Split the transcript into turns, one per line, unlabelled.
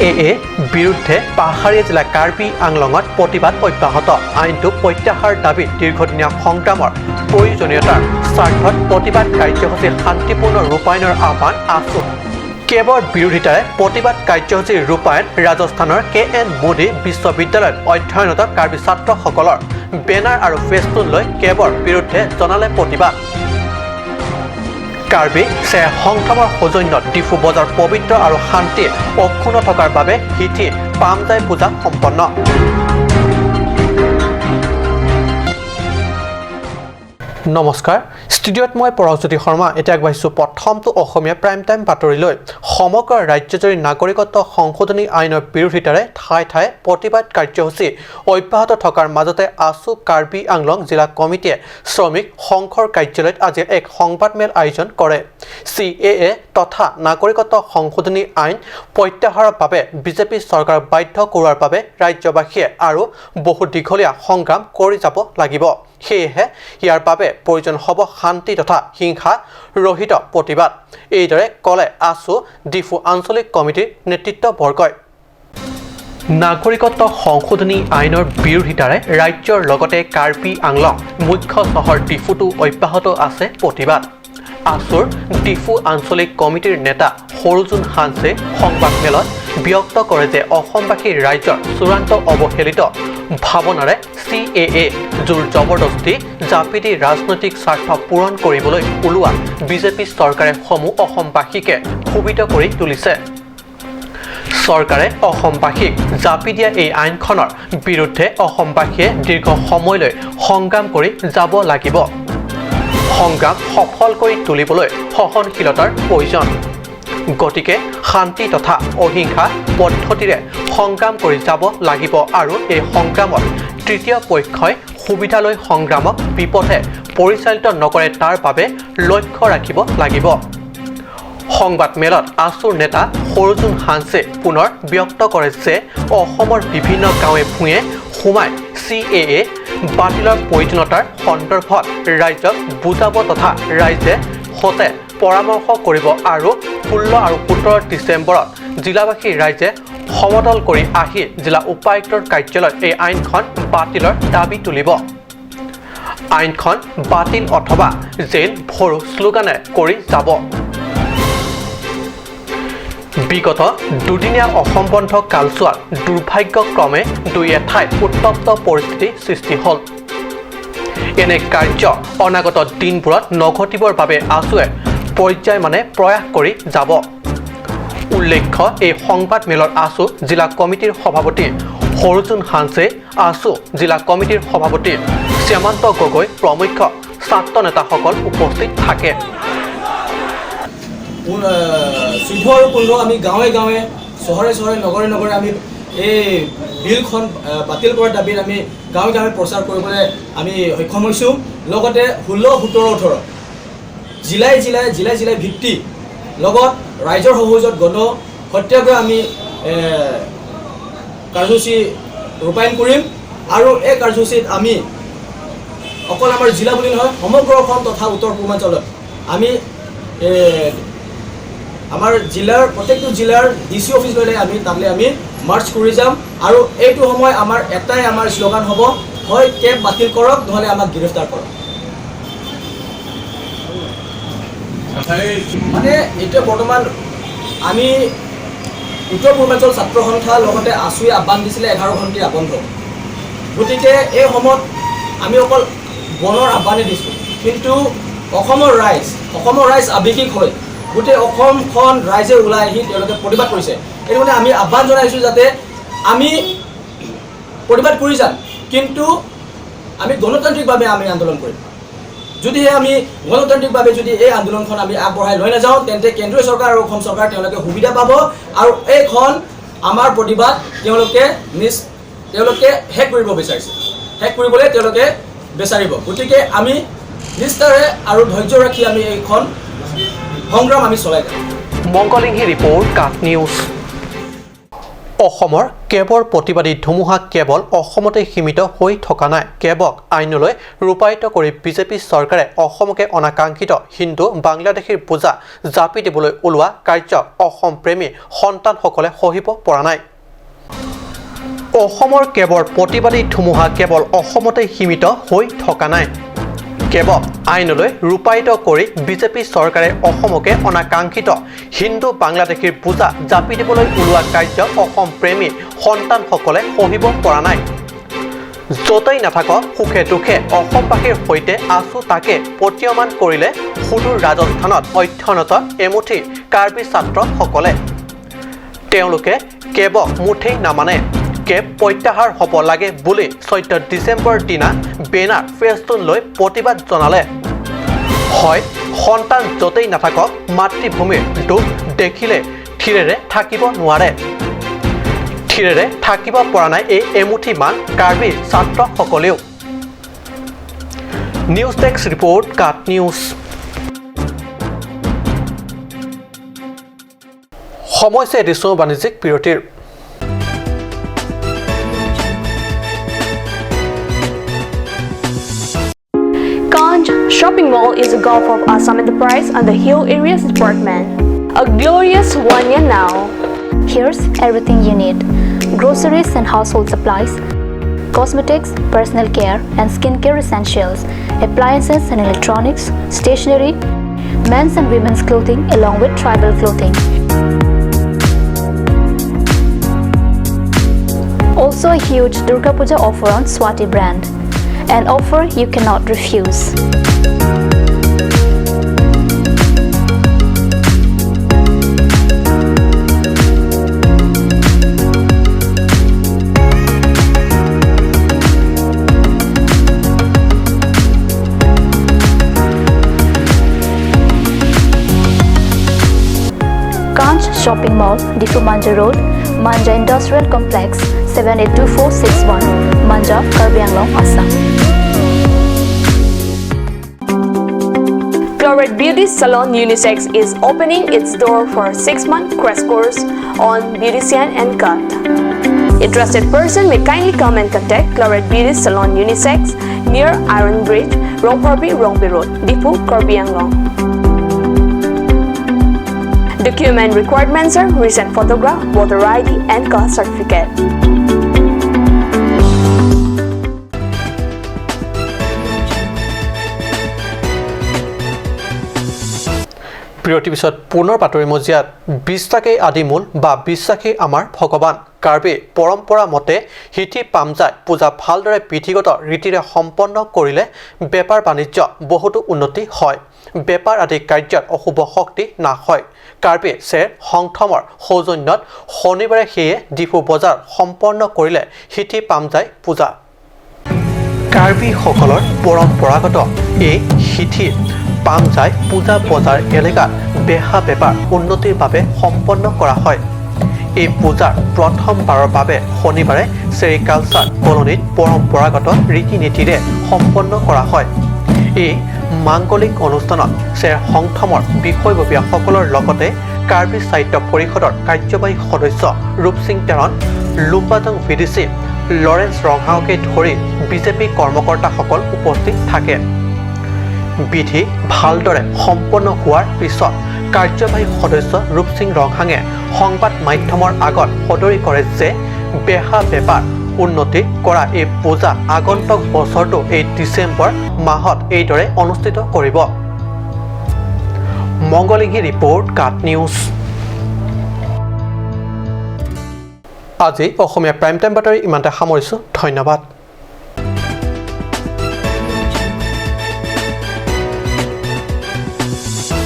এ বিৰুদ্ধে পাহাৰীয়া জিলা কাৰ্বি আংলঙত প্ৰতিবাদ অব্যাহত। আইনটো প্ৰত্যাহাৰ দাবীত দীৰ্ঘদিনীয়া সংগ্ৰামৰ প্ৰয়োজনীয়তাৰ স্বাৰ্থত প্ৰতিবাদ কাৰ্যসূচী শান্তিপূৰ্ণ ৰূপায়ণৰ আহ্বান আছু। কেবৰ বিৰোধিতাৰে প্ৰতিবাদ কাৰ্যসূচী ৰূপায়ণ। ৰাজস্থানৰ কে এন মোদী বিশ্ববিদ্যালয়ত অধ্যয়নৰত কাৰ্বি ছাত্ৰসকলৰ বেনাৰ আৰু ফেষ্টুন লৈ কেবৰ বিৰুদ্ধে জনালে প্ৰতিবাদ। কাৰ্বি চেহ সংগঠনৰ সৌজন্যত ডিফু বজাৰ পবিত্ৰ আৰু শান্তি অক্ষুণ্ণ থকাৰ বাবে হিথি পামজাই পূজা সম্পন্ন। নমস্কাৰ, ষ্টুডিঅ'ত মই পৰশজ্যোতি শৰ্মা। এতিয়া আগবাঢ়িছোঁ প্ৰথমটো অসমীয়া প্ৰাইম টাইম বাতৰিলৈ। সমগ্ৰ ৰাজ্যজুৰি নাগৰিকত্ব সংশোধনী আইনৰ বিৰোধিতাৰে ঠায়ে ঠায়ে প্ৰতিবাদ কাৰ্যসূচী অব্যাহত থকাৰ মাজতে আছু কাৰ্বি আংলং জিলা কমিটিয়ে শ্ৰমিক সংঘৰ কাৰ্যালয়ত আজি এক সংবাদমেল আয়োজন কৰে। CAA তথা নাগৰিকত্ব সংশোধনী আইন প্ৰত্যাহাৰৰ বাবে বিজেপি চৰকাৰক বাধ্য কৰোৱাৰ বাবে ৰাজ্যবাসীয়ে আৰু বহু দীঘলীয়া সংগ্ৰাম কৰি যাব লাগিব। সেয়েহে ইয়াৰ বাবে প্ৰয়োজন হ'ব শান্তি তথা হিংসা ৰহিত প্ৰতিবাদ, এইদৰে ক'লে আছু ডিফু আঞ্চলিক কমিটিৰ নেতৃত্ববৰ্গই। নাগৰিকত্ব সংশোধনী আইনৰ বিৰোধিতাৰে ৰাজ্যৰ লগতে কাৰ্বি আংলং মুখ্য চহৰ ডিফুতো অব্যাহত আছে প্ৰতিবাদ। আছুৰ ডিফু আঞ্চলিক কমিটিৰ নেতা সৰুজুন হানছে সংবাদমেলত ব্যক্ত কৰে যে অসমবাসী ৰাইজৰ চূড়ান্ত অৱহেলিত ভাৱনাৰে CAA জোৰ জবৰদস্তি জাপি দি ৰাজনৈতিক স্বাৰ্থ পূৰণ কৰিবলৈ ওলোৱা বিজেপি চৰকাৰে সমূহ অসমবাসীকে ক্ষোভিত কৰি তুলিছে। চৰকাৰে অসমবাসীক জাপি দিয়া এই আইনখনৰ বিৰুদ্ধে অসমবাসীয়ে দীৰ্ঘ সময়লৈ সংগ্ৰাম কৰি যাব লাগিব। সংগ্ৰাম সফল কৰি তুলিবলৈ সহনশীলতাৰ প্ৰয়োজন। গতিকে শান্তি তথা অহিংসা পদ্ধতিৰে সংগ্ৰাম কৰি যাব লাগিব আৰু এই সংগ্ৰামত তৃতীয় পক্ষই সুবিধা লৈ সংগ্ৰামক বিপথে পৰিচালিত নকৰে তাৰ বাবে লক্ষ্য ৰাখিব লাগিব। সংবাদমেলত আছুৰ নেতা সৰুজুন হানছে পুনৰ ব্যক্ত কৰে যে অসমৰ বিভিন্ন গাঁৱে ভূঞে সোমাই CAA বাতিলৰ প্ৰয়োজনীয়তাৰ সন্দৰ্ভত ৰাইজক বুজাব তথা ৰাইজে সতে পৰামৰ্শ কৰিব আৰু 16 আৰু 17 ডিচেম্বৰত জিলাবাসী ৰাইজে সমদল কৰি আহি জিলা উপায়ুক্তৰ কাৰ্যালয়ত এই আইনখন বাতিলৰ দাবী তুলিব। আইনখন বাতিল অথবা জেইল ভৰো শ্লোগানে কৰি যাব। বিগত দুদিনীয়া অসম বন্ধ কালচোৱাত দুৰ্ভাগ্যক্ৰমে দুই এঠাইত উত্তপ্ত পৰিস্থিতি সৃষ্টি হ'ল। এনে কাৰ্য অনাগত দিনবোৰত নঘটিবৰ বাবে আছুৱে পৰ্যায়মানে প্ৰয়াস কৰি যাব। উল্লেখ্য, এই সংবাদমেলত আছু জিলা কমিটিৰ সভাপতি সৰুজুন হানছে, আছু জিলা কমিটিৰ সভাপতি শ্যামান্ত গগৈ প্ৰমুখ্য ছাত্ৰ নেতাসকল উপস্থিত থাকে।
14 আৰু 15 আমি গাঁৱে গাঁৱে, চহৰে চহৰে, নগৰে নগৰে আমি এই বিলখন বাতিল কৰাৰ দাবীত আমি গাঁৱে গাঁৱে প্ৰচাৰ কৰিবলৈ আমি সক্ষম হৈছোঁ। লগতে 16, 17, 18 জিলাই জিলাই জিলাই জিলাই ভিত্তি লগত ৰাইজৰ সহযোগত গণ সত্যাগ্ৰহ আমি কাৰ্যসূচী ৰূপায়ণ কৰিম। আৰু এই কাৰ্যসূচীত আমি অকল আমাৰ জিলা বুলি নহয়, সমগ্ৰ অসম তথা উত্তৰ পূৰ্বাঞ্চলত আমি আমাৰ জিলাৰ প্ৰত্যেকটো জিলাৰ ডি চি অফিচলৈ আমি তালৈ আমি মাৰ্চ কৰি যাম। আৰু এইটো সময় আমাৰ এটাই আমাৰ শ্লোগান হ'ব, হয় কেব বাতিল কৰক, নহ'লে আমাক গ্ৰেফতাৰ কৰক। মানে এতিয়া বৰ্তমান আমি উত্তৰ পূৰ্বাঞ্চল ছাত্ৰ সন্থা লগতে আছুৱে আহ্বান দিছিলে 11 ঘণ্টীয়া বন্ধ। গতিকে এই সময়ত আমি অকল বনৰ আহ্বানেই দিছোঁ, কিন্তু অসমৰ ৰাইজ আৱেগিক হৈ গোটেই অসমখন ৰাইজে ওলাই আহি তেওঁলোকে প্ৰতিবাদ কৰিছে। এইটো মানে আমি আহ্বান জনাইছোঁ যাতে আমি প্ৰতিবাদ কৰি যাম, কিন্তু আমি গণতান্ত্ৰিকভাৱে আমি আন্দোলন কৰিম। যদিহে আমি গণতান্ত্ৰিকভাৱে যদি এই আন্দোলনখন আমি আগবঢ়াই লৈ নাযাওঁ, তেন্তে কেন্দ্ৰীয় চৰকাৰ আৰু অসম চৰকাৰ তেওঁলোকে সুবিধা পাব আৰু এইখন আমাৰ প্ৰতিবাদ তেওঁলোকে শেষ কৰিব বিচাৰিছে, শেষ কৰিবলৈ তেওঁলোকে বিচাৰিব। গতিকে আমি নিষ্ঠাৰে আৰু ধৈৰ্য ৰাখি আমি এইখন সংগ্ৰাম আমি চলাই যাম।
মংগলিংহী ৰিপৰ্ট, কাট নিউজ। অসমৰ কেবৰ প্ৰতিবাদী ধুমুহা কেৱল অসমতে সীমিত হৈ থকা নাই। কেবক আইনলৈ ৰূপায়িত কৰি বিজেপি চৰকাৰে অসমকে অনাকাংক্ষিত হিন্দু বাংলাদেশীৰ বোজা জাপি দিবলৈ ওলোৱা কাৰ্য অসম প্ৰেমী সন্তানসকলে সহিব পৰা নাই। অসমৰ কেবৰ প্ৰতিবাদী ধুমুহা কেৱল অসমতে সীমিত হৈ থকা নাই। কেবক আইনলৈ ৰূপায়িত কৰি বিজেপি চৰকাৰে অসমকে অনাকাংক্ষিত হিন্দু বাংলাদেশীৰ বোজা জাপি দিবলৈ ওলোৱা কাৰ্য অসম প্ৰেমী সন্তানসকলে সহিব পৰা নাই। য'তেই নাথাকক সুখে দুখে অসমবাসীৰ সৈতে আছো তাকে প্ৰতীয়মান কৰিলে সুদূৰ ৰাজস্থানত অধ্যয়নৰত এমুঠি কাৰ্বি ছাত্ৰসকলে। তেওঁলোকে কেবক মুঠেই নামানে। কেব প্ৰত্যাহাৰ হ'ব লাগে বুলি 14 ডিচেম্বৰ দিনা বেনাৰ ফেষ্টুন লৈ প্ৰতিবাদ জনালে। হয়, সন্তান য'তেই নাথাকক মাতৃভূমিৰ দুখ দেখিলে থিৰেৰে থাকিব নোৱাৰে। থিৰেৰে থাকিব পৰা নাই এই এমুঠিমান কাৰ্বি ছাত্ৰসকলেও। নিউজ ডেস্ক ৰিপৰ্ট, কাট নিউজ। সমস্যা দিছোঁ বাণিজ্যিক বিৰতিৰ।
Kanj Shopping Mall is a Gulf of Assam Enterprise and the Hill Areas Department. A glorious 1 year now.
Here's everything you need: groceries and household supplies, cosmetics, personal care and skincare essentials, appliances and electronics, stationery, men's and women's clothing, along with tribal clothing. Also, a huge Durga Puja offer on Swati brand. An offer you cannot refuse. Kanch Shopping Mall, Difu Manja Road, Manja Industrial Complex, 782461, Manja, Karbi Anglong, Assam.
Cloret Beauty Salon Unisex is opening its door for a 6-month crash course on beautician and cut. Interested person may kindly come and contact Cloret Beauty Salon Unisex near Iron Bridge, Rongpharpi, Rongpi Road, Diphu, Karbi Anglong. Document requirements are recent photograph, voter ID and caste certificate.
বিৰতিৰ পিছত পুনৰ বাতৰি মজিয়াত। বিশ্বাসেই আদিমূল বা বিশ্বাসেই আমাৰ ভগৱান। কাৰ্বি পৰম্পৰা মতে সিথি পামজাই পূজা ভালদৰে বিধিগত ৰীতিৰে সম্পন্ন কৰিলে বেপাৰ বাণিজ্য বহুতো উন্নতি হয়। বেপাৰ আদি কাৰ্যত অশুভ শক্তি নাশ হয়। কাৰ্বি চেৰ সংথমৰ সৌজন্যত শনিবাৰে সেয়ে ডিফু বজাৰ সম্পন্ন কৰিলে সিথি পামজাই পূজা। কাৰ্বিসকলৰ পৰম্পৰাগত এই সিথি পামজাই পূজা বজাৰ এলেকাত বেহা বেপাৰ উন্নতিৰ বাবে সম্পন্ন কৰা হয়। এই পূজাৰ প্ৰথমবাৰৰ বাবে শনিবাৰে চেৰিকালচাৰ কলনীত পৰম্পৰাগত ৰীতি নীতিৰে সম্পন্ন কৰা হয়। এই মাংগলিক অনুষ্ঠানত চেৰ সংথমৰ বিষয়ববীয়াসকলৰ লগতে কাৰ্বি সাহিত্য পৰিষদৰ কাৰ্যবাহী সদস্য ৰূপসিং টেৰণ, লুম্বাজং ভিডিচি লৰেন্স ৰংহাঙকে ধৰি বিজেপি কৰ্মকৰ্তাসকল উপস্থিত থাকে। বিধি ভালদৰে সম্পন্ন হোৱাৰ পিছত কাৰ্যবাহী সদস্য ৰূপসিং ৰংহাঙে সংবাদ মাধ্যমৰ আগত সদৰি কৰে যে বেহা বেপাৰ উন্নতি কৰা এই পূজা আগন্তুক বছৰটো এই ডিচেম্বৰ মাহত এইদৰে অনুষ্ঠিত কৰিব। মংগলিংহী ৰিপৰ্ট, কাট নিউজ। আজি অসমীয়া প্ৰাইম টাইম বাতৰি ইমানতে সামৰিছোঁ। ধন্যবাদ।